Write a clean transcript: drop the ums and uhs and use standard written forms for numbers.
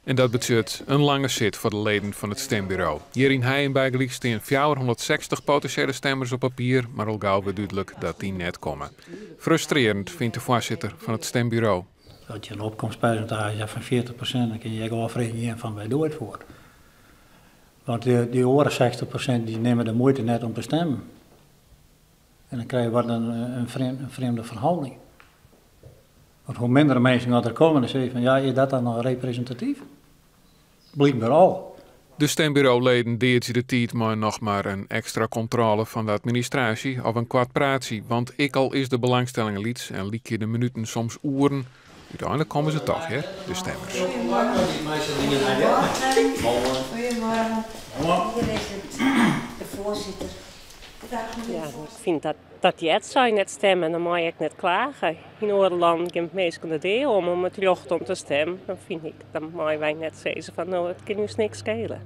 En dat betsjut in lange sit foar de leden fan it stimburo. Hjir yn Hijum bygelyks stean 460 potinsjele stemmers op papier, mar al gau wurdt dúdlik dat dy net komme. Frustrearjend, fynt de foarsitter fan it stimburo. As je in opkomstpersintaazje ha fan 40%, dan kinne je ek ôffreegje fan wêr dogge je it foar. Want dy oare 60% dy nimme de muoite net om te stimmen. En dan krije je wat in frjemde ferhâlding. Want hoe minder minsken der komme, dan sizze je fan ja, is dat dan noch represintatyf? Blykber al. De stimburoleden deadzje de tiid mei noch mar in ekstra kontrôle fan de administraasje of in koart praatsje. Want ek al is de belangstelling lyts en lykje de minuten soms oeren, úteinlik komme se toch, hear, de stemmers. Goedemorgen. Hier is het, de voorzitter. Ja, ik fyn dat dat heart sa, net stimme, dan mei ik net klage. Yn oare lannen geane minsken de dea om om it rjocht om te stimmen. Dan fyn ik, dan meie wy net sizze fan no, it kin ús niks skele.